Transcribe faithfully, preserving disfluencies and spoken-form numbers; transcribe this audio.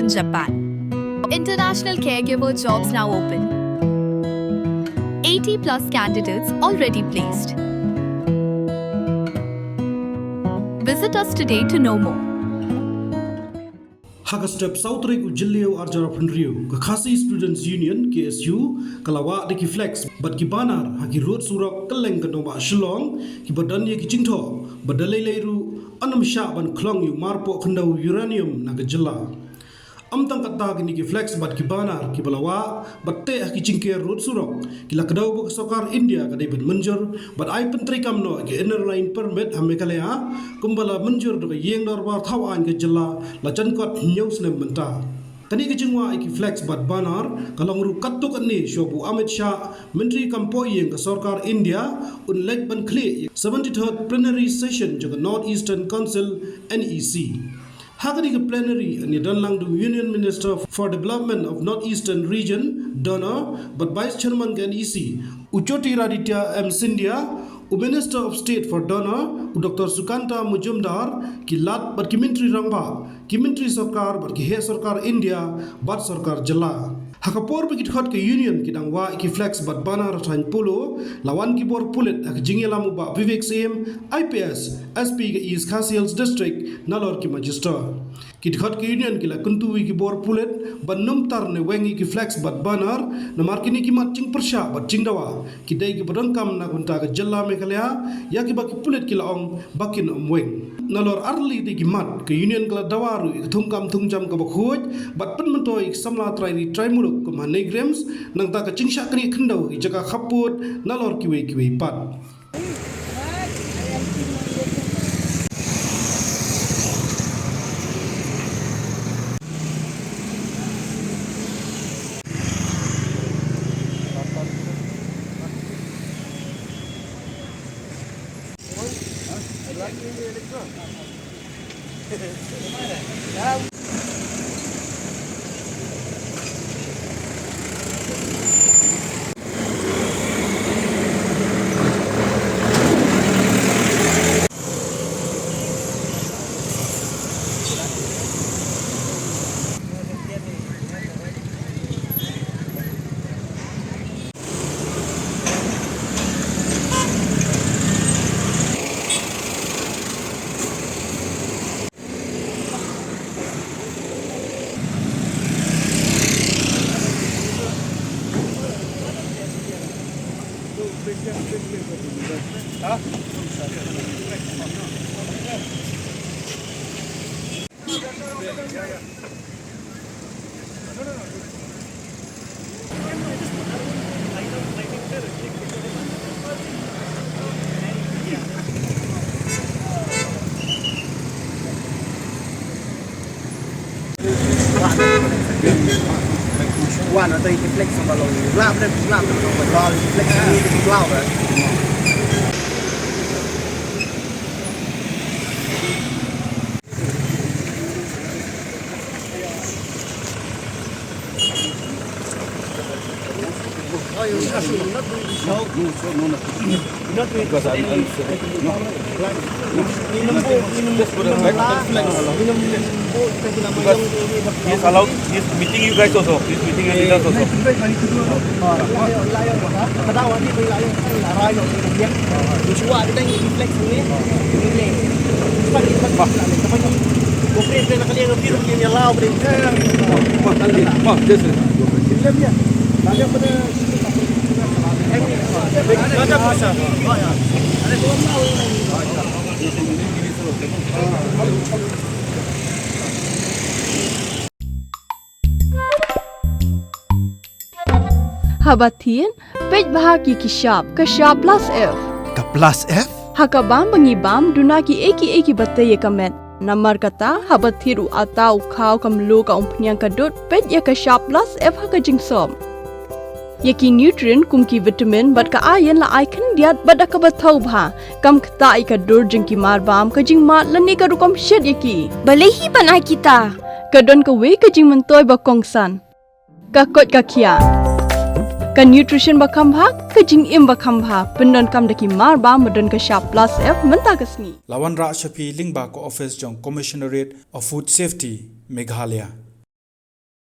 Japan. International caregiver jobs now open. eighty plus candidates already placed. Visit us today to know more. Ha ka step saw tarik u Jylliew arhajar arphew hynriew, ka Khasi Students Union, K S U, ka la wad da ki flex bad ki banner ha ki road surok kylleng ka nongbah Shillong, kiba don ïa ki jingthoh ba da lei lei ruh ym shah ban khlong ïa u marpoh khyndew uranium na ka jylla. Ym tang katta, kine ki flex bad ki banner kiba la wad bad teh ha ki jingker road surok ki la kdew ba ka sorkar India ka dei ban mynjur bad ai pyntreikam noh ïa ka Inner Line Permit ha Meghalaya, kumba la mynjur da ka Ïing Dorbar Thaw Aiñ ka jylla la jan kot hynñiew snem mynta. Kane ka jingwad ïa ki flex bad banner ka long ruh katto katne shuwa ba u Amit Shah, Myntri kam poh ïing ka sorkar India, un leit ban khlieh ïa ka seventy-third Plenary Session jong ka North Eastern Council, N E C. Ha kane ka plenary, yn ïadon lang da u Union Minister for Development of North Eastern Region, DoNER, bad Vice Chairman ka N E C, u Jyotiraditya M Scindia, u Minister of State for DoNER, u Doctor Sukanta Majumdar, ki Lat bad ki Myntri Rangbah, ki Myntri Sorkar bad ki heh sorkar India bad sorkar jylla. Ha ka por ba ki dkhot ka Union ki dang wad ïa ki flex bad banner ha thaiñ Polo, la wan ki bor pulit ha ka jingïalam u Bah Vivek Syiem, I P S, S P ka East Khasi Hills District, nalor ki Magistrate. Ki dkhot ka Union ki la kyntu ïa ki bor pulit ban nym tar ne weng ïa ki flex bad banner, namar kine ki mat jingpyrshah bad jingdawa ki dei kiba donkam na ka bynta ka jylla Meghalaya, ïa kiba ki pulit ki la ong ba kin ym weng. Nalor ar tylli de ki mat, ka Union ka la dawa ruh ïa ka thungkam thungjam kaba khuid bad pynmyntoi ïa ki samla trai ri trai muluk kum ha NEIGRIHMS, nangta ka jingshah knieh khyndew ïa ki jaka khappud nalor kiwei kiwei pat. He's allowed, he's meeting you guys also. He's meeting your leaders also. Haba thied, peit bha ki ki shap, ka shap plus F. Ka plus F? Ha ka bam ba ngi bam, duna kiei kiei kiba tei ïa ka met. Namar kata, haba thied u atta, u khaw, ka mluh, ka umphniang, ka dud, peit ïa ka shap plus F ha ka jingsop. Ïa ki nutrient kum ki vitamin bad ka iron la ai khyndiat bad da kaba thaw bha, kam ktah ïa ka dur jong ki mar bam, ka jingmad lane ka rukom shet ïa ki. Balei hi ban ai kita? Ka don kawei ka jingmyntoi ba kongsan. Ka koit ka khiah. Ka nutrition ba kham bha, ka jingim ba kham bha, pyndonkam da ki mar bam ba don ka shap plus F mynta ka sngi. La wanrah sha phi lyngba ka office jong Commissionerate of Food Safety, Meghalaya.